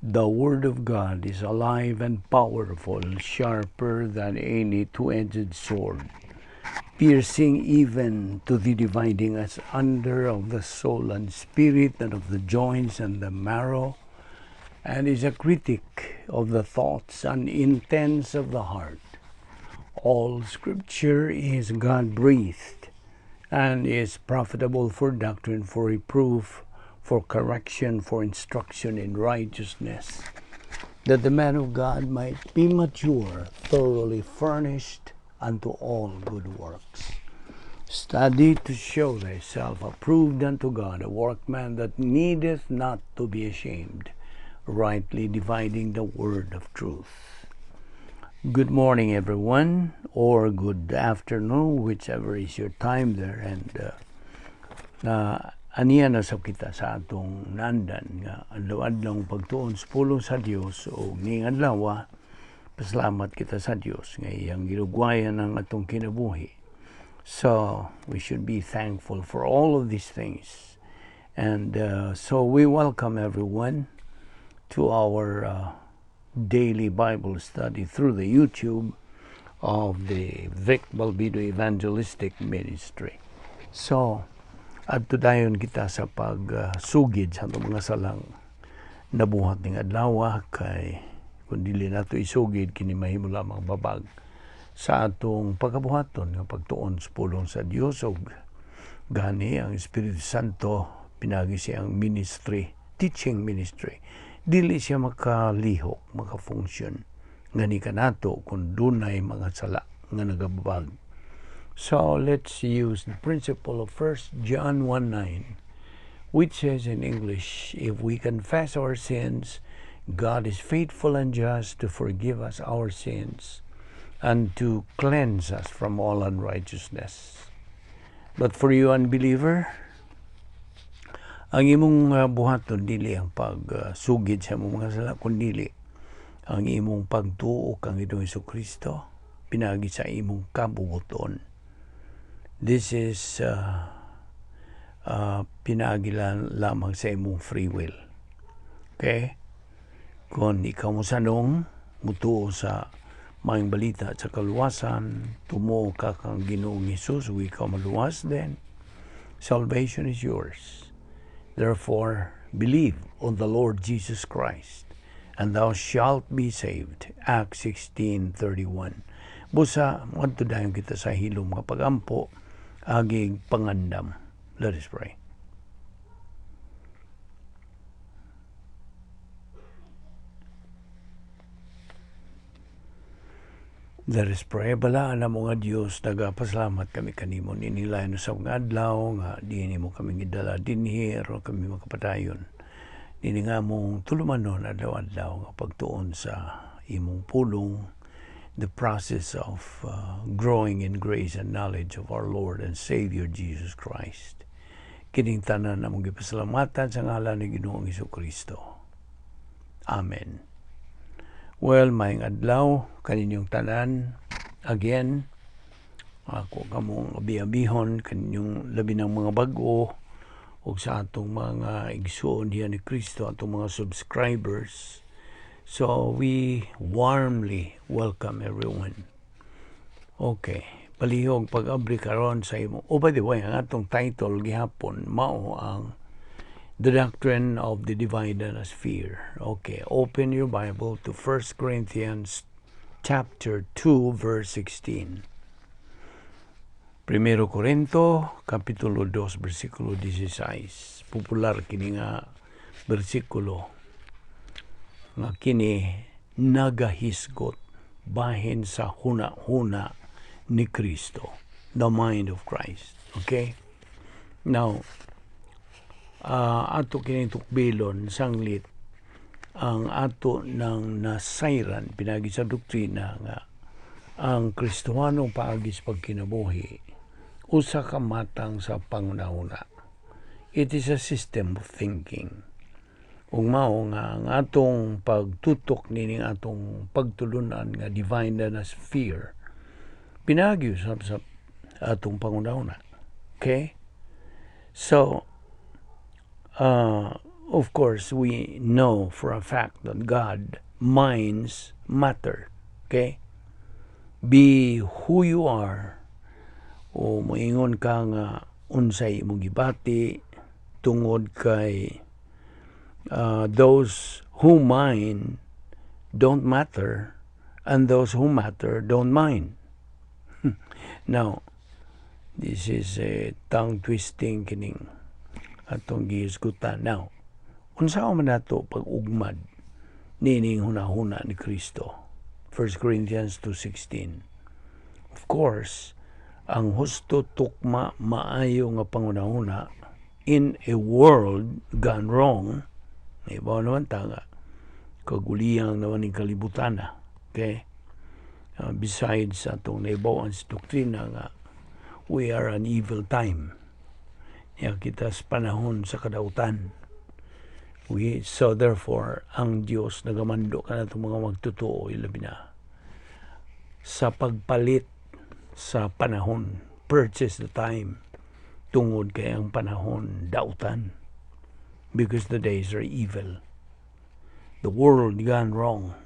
The Word of God is alive and powerful, sharper than any two-edged sword, piercing even to the dividing asunder of the soul and spirit and of the joints and the marrow, and is a critic of the thoughts and intents of the heart. All Scripture is God-breathed and is profitable for doctrine, for reproof, for correction, for instruction in righteousness, that the man of God might be mature, thoroughly furnished unto all good works. Study to show thyself approved unto God, a workman that needeth not to be ashamed, rightly dividing the word of truth. Good morning, everyone, or good afternoon, whichever is your time there. And aniya na sab kita sa atong nandan nga adlaw-adlaw pagtuon sa pulong sa Dios, o ning adlaw pasalamat kita sa Dios nga iyang gilugwayan ang atong kinabuhi. So we should be thankful for all of these things. And so we welcome everyone to our daily Bible study through the YouTube of the Vic Balbido Evangelistic Ministry. So, adto dayon kita sa pagsugid sa atong mga salang nabuhat ning adlaw, kay kung dili nato isugid kini, mahimo lamang babag sa atong pagkabuhaton nga pagtuon sa pulong sa Dios, ug gani ang Espiritu Santo, pinagi siyang ministry, teaching ministry, dili siya makalihok, makafunction ngani kanato kung dunay mga sala nga nagababag. So let's use the principle of 1 John 1:9, which says in English, "If we confess our sins, God is faithful and just to forgive us our sins and to cleanse us from all unrighteousness." But for you unbeliever, ang imong buhaton dili ang pagsugid sa imong mga sala, kundi ang imong pagtuo kang Ginoong Kristo pinagi sa imong kabubuton. This is pinaagi lamang sa imong free will. Okay? Kung ikaw mo sanong mutuo sa maayong balita at sa kaluwasan, tumuo ka kang Ginoong Hesus ug ikaw maluwas, then salvation is yours. Therefore, believe on the Lord Jesus Christ, and thou shalt be saved. Acts 16:31. Busa, ngadto dayon kita sa hilom nga pagampo, aging pangandam. Let us pray. Let us pray. Balaan na mo nga Diyos, nagapasalamat kami kanimo ninilayan sa mga adlaw nga diin mo kami gidala dinhi aron kami makapadayon. Dini nga mong tulumanon adlaw-adlaw nga pagtuon sa imong pulong, the process of growing in grace and knowledge of our Lord and Savior Jesus Christ. Kining tanan among gipasalamatan sa ngalan ni Ginoong Kristo. Amen. Well, maayong adlaw kaninyong tanan. Again, ako kamong abi-abihon kaninyong labi ng mga bag-o ug sa atong mga igsuon diha ni Kristo, atong mga subscribers. So we warmly welcome everyone. Okay, palihog pag-abri karon sa imo. Oh, by the way, ang atong title gihapon mao ang The Doctrine of the Divine Sphere. Okay, open your Bible to 1 Corinthians chapter 2 verse 16. Primero Corinto, kapitulo 2, versikulo 16. Popular kini nga bersikulo nga kini nagahisgot bahin sa huna-huna ni Kristo, the mind of Christ. Okay? Now, ato kini tukbilon sanglit ang ato ng nasayran pinagi sa doktrina nga ang Kristohanong paagi sa pagkinabuhi usa ka matang sa panghuna-huna. It is a system of thinking. Ug mao nga ang atong pagtutok nining atong pagtulunan nga divine na sphere pinagi usab sa atong panghuna-huna. Okay? So, Of course, we know for a fact that God minds matter. Okay? Be who you are. O moingon ka nga unsay imong gibati tungod kay those who mind don't matter and those who matter don't mind. Now, this is a tongue twisting kining atong gihisgutan. Now, unsa man nato pag-ugmad nining hunahuna ni Kristo? 1 Corinthians 2:16. Of course, ang husto, tukma, maayo nga pangunahuna in a world gone wrong, ibaw naman ta nga kaguliyang naman ning kalibutan na. Okay? Besides atong naibawan sa doktrina nga we are an evil time. Niya kita sa panahon sa kadautan. So therefore, ang Dios nagamando kanatong mga magtotoo, ilabi na sa pagpalit sa panahon, purchase the time, tungod kay ang panahon dautan, because the days are evil. The world gone wrong.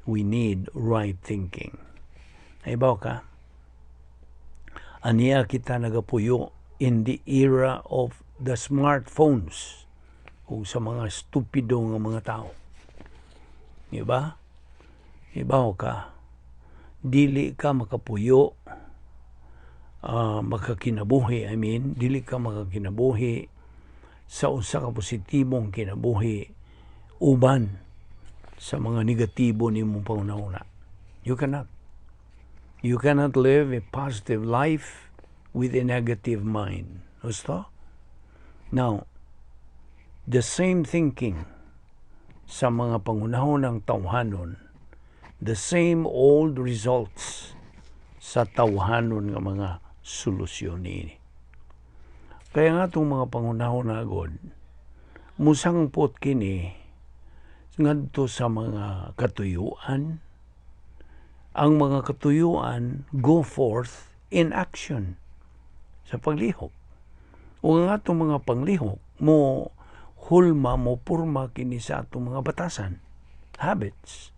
We need right thinking. Naibaw ka? Aniya kita nagapuyo in the era of the smartphones o sa mga stupido nga mga tao. Di ba? Ibaw ka? Dili ka makapuyo, makakinabuhi, I mean, dili ka makakinabuhi sa usa ka positibong kinabuhi uban sa mga negatibo nimong panghunahuna. You cannot. You cannot live a positive life with a negative mind. Gusto? Now, the same thinking sa mga panghunahunang tawhanon, the same old results sa tawhanon nga mga solusyon niini. Kaya nga itong mga panghunahuna god, musangpot kini ngadto sa mga katuyuan. Ang mga katuyuan go forth in action sa paglihok. O ang atong mga panglihok mo hulma, mo purma kini sa atong mga batasan, habits.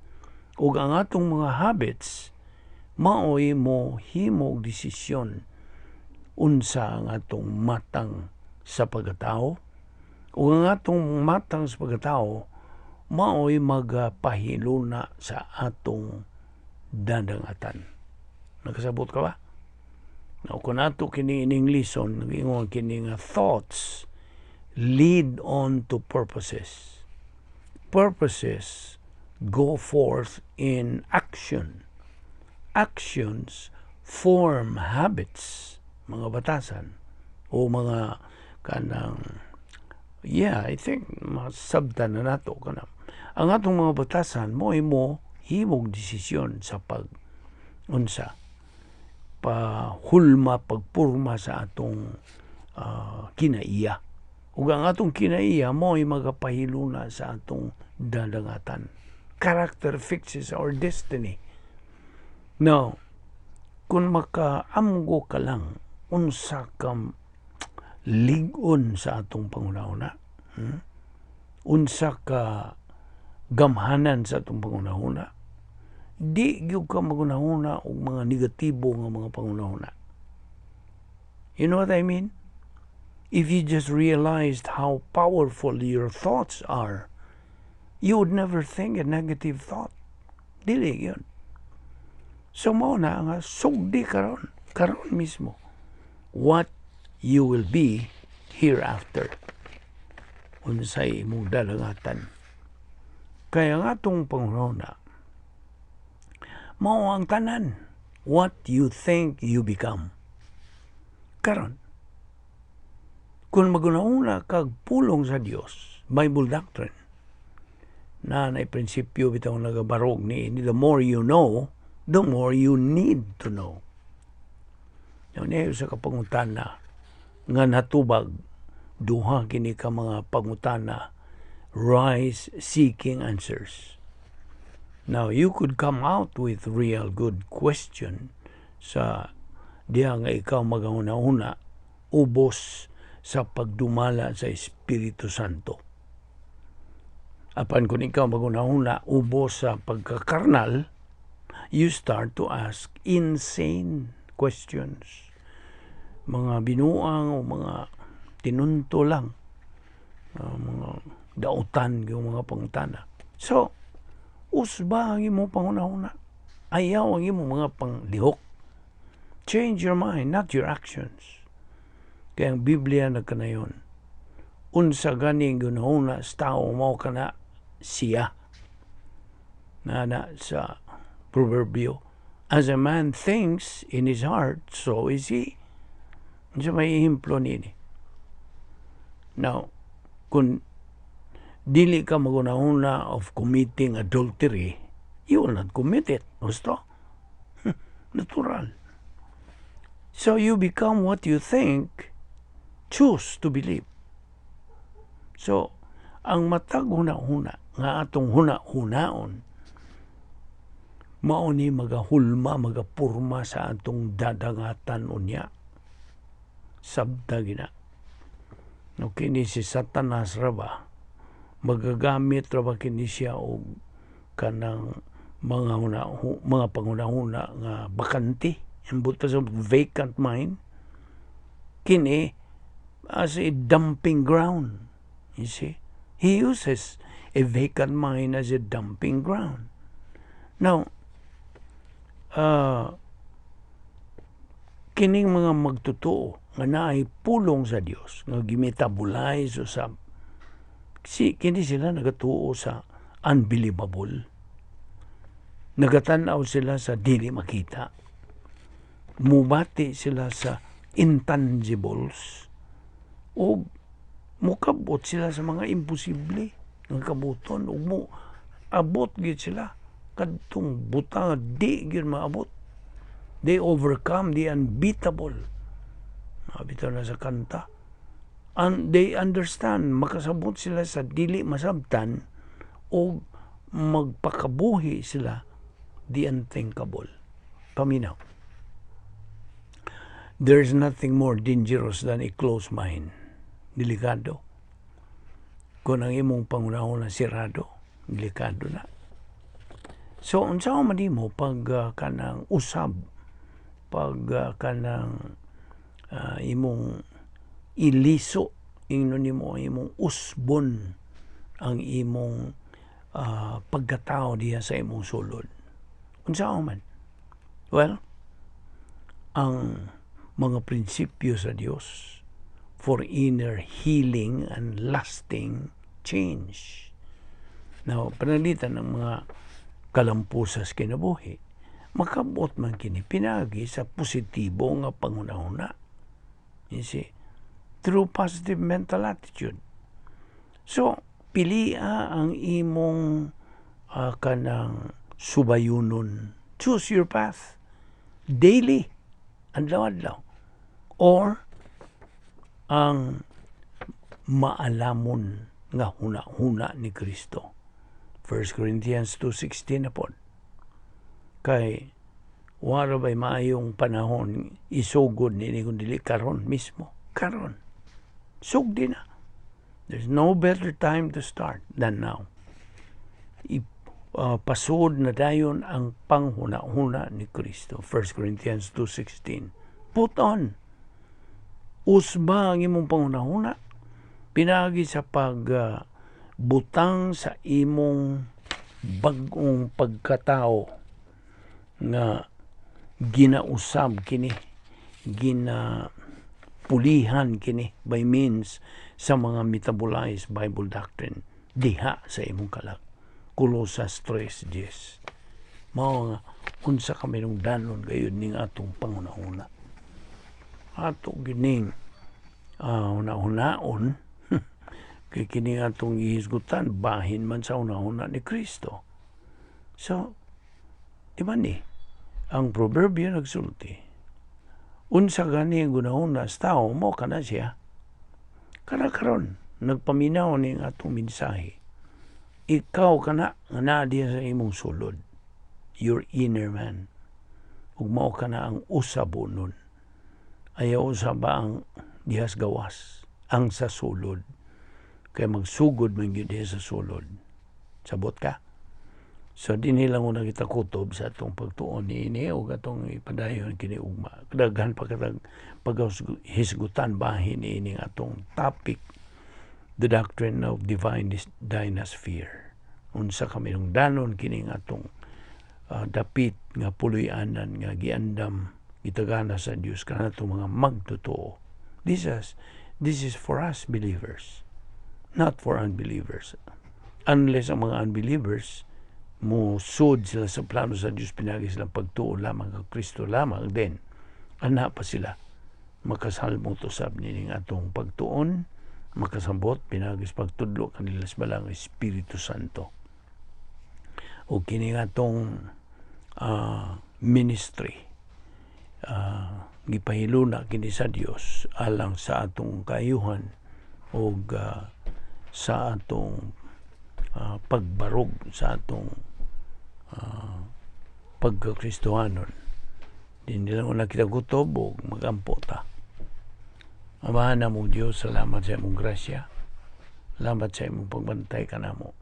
Ug ang atong mga habits maoy mo himog desisyon unsa ang atong matang sa pagkatao, ug ang atong matang sa pagkatao maoy magapahiluna sa atong dadangatan. Nakasabot ka ba? Now, kung ato kini in Englishon, nag-ingon kini nga thoughts lead on to purposes. Purposes go forth in action. Actions form habits, mga batasan, o mga kanang, yeah, I think masabtan na nato kanang. Ang atong mga batasan mo mo himog desisyon sa pag unsa pahulma, pagpurma sa atong kinaiya, ug ang atong kinaiya mo ay magapahiluna sa atong dadangatan. Character fixes our destiny. Now, kung makaamgo ka lang unsa ka lig-on sa atong panghunahuna, Unsa ka gamhanan sa atong panghunahuna, di gyud ka maghunahuna og mga negatibo nga mga panghunahuna. You know what I mean? If you just realized how powerful your thoughts are, you would never think a negative thought. Dili yun. So mao na nga sugdi karon, karon mismo, what you will be hereafter. Unsay imong dalangatan. Kaya nga atong panghunahuna, mao ang tanan. What you think, you become. Karon, kung maghunahuna kag pulong sa Dios, Bible doctrine, na nay prinsipyo bitaw nagabarog ni the more you know, the more you need to know. Now, niya sa kapangutana nga natubag, duha kini ka mga pangutana rise seeking answers. Now, you could come out with real good question sa diha nga ikaw magahuna-huna ubos sa pagdumala sa Espiritu Santo. Apan kung ikaw maghuna-huna ubos sa pagkakarnal, you start to ask insane questions. Mga binuang o mga tinunto lang, mga dautan yung mga pangutana. So, usba ang imong panghuna-huna. Ayaw ang imong mga panglihok. Change your mind, not your actions. Kay ang Biblia nagkanayon, unsa ganing gunahuna sa tao, mao kana siya. Na sa Proverbio, "As a man thinks in his heart, so is he." Unsa may ehemplo nini? Now, kung dili ka magunahuna of committing adultery, you will not commit it. Gusto? Natural. So you become what you think, choose to believe. So, ang matag huna-huna nga atong huna-hunaon, mao ni magahulma, magapurma sa atong dadangatan unya. Sabta gina. No, kini si Satanas ra ba, magagamit ra ba kini siya og kanang mga huna, mga panghuna-huna nga bakante, ambot sa vacant mind kini as a dumping ground. You see, he uses a vacant mind as a dumping ground. Now, kining mga magtotoo nga naay pulong sa Dios nga gimetabolize usab si kini, sila nagatuo sa unbelievable, nagatan-aw sila sa dili makita, mubati sila sa intangibles o mukabot sila sa mga imposible nga kabuton ug mo abot gyud sila kadtong butang di gyud maabot. They overcome the unbeatable. Bitaw na sa kanta. And they understand, makasabot sila sa dili masabtan o magpakabuhi sila the unthinkable. Paminaw. There's nothing more dangerous than a closed mind. Delikado. Kung ang imong panghunahuna sirado, delikado na. So, unsa man nimo pag kanang usab, pag kanang imong iliso, ingnon nimo imong usbon ang imong pagkatao diha sa imong sulod? Unsa man? Well, ang mga prinsipyo sa Dios for inner healing and lasting change. Now, pananglitan ng mga kalampusas kinabuhi, makabot man kini pinagi sa positibo nga panghunahuna. You see? Through positive mental attitude. So, pilia ang imong kanang subayunon. Choose your path. Daily. Adlaw-adlaw. Or, ang maalamon nga huna-huna ni Kristo. 1 Corinthians 2:16 na pod. Kay wala ba'y maayong panahon isugod nini kung dili karon mismo? Karon. Sugdi na. There's no better time to start than now. Pasod na dayon ang panghuna-huna ni Kristo. 1 Corinthians 2:16. Put on. Usba ang imong panghuna-huna pinaagi sa pag butang sa imong bag-ong pagkatao nga ginausab kini, gina pulihan kini by means sa mga metabolized Bible doctrine diha sa imong kalag. Colosas 3:10. Mao nga unsa kami nung danon gayud ning atong panghuna-huna, ato gining huna-hunaon, kay kini atong gihisgutan bahin man sa hunahuna ni Kristo. So di ba ni ang proverbio nagsulti, unsa gani ang gunahuna sa tao, mao kana siya. Kana karon nagpaminaw ning atong mensahe, ikaw kana nga naa diha sa imong sulod, your inner man, ug mao kana ang usabonon. Ayaw usaba ang dihas gawas, ang sa sulod, kay magsugod man gyud diha sa sulod. Sabot ka? So dinhi lang una kita kutob sa atong pagtuon niini ug atong ipadayon kini ugma. Daghan pa katag paghisgutan bahin niini atong topic, the doctrine of divine dynasphere. Unsa kaminungdanon kining atong dapit nga puloy-anan nga giandam gitagana sa Dios kanatong mga magtotoo. This is for us believers, not for unbelievers. Unless ang mga unbelievers mo sud sila sa plano sa Dios pinagi silang pagtuo lamang kang Kristo lamang, then ana pa sila makasalmot usab nining atong pagtuon, makasabot pinagi sa pagtudlo kanila sa Balaang Espiritu Santo. O kini atong ministry, gipahiluna kini sa Dios alang sa atong kaayuhan ug sa atong pagbarog sa atong pagkakristohanon. Dinhi lang una kita kutob ug magampo ta. Amahan namong Dios, salamat sa imong grasya. Salamat sa imong pagbantay kanamo.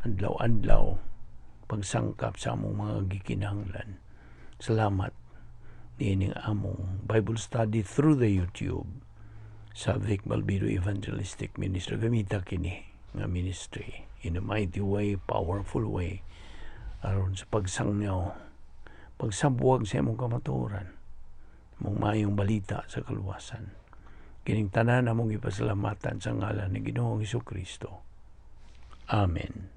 Adlaw-adlaw, pagsangkap sa among mga gikinahanglan. Salamat niining among Bible study through the YouTube sa Vic Balbido Evangelistic Ministry. Gamita kini nga ministry in a mighty way, powerful way, aron sa pagsangyaw, pagsabwag sa imong kamatuoran, imong maayong balita sa kaluwasan. Kining tanan among ipasalamatan sa ngalan ni Ginoong Kristo. Amen.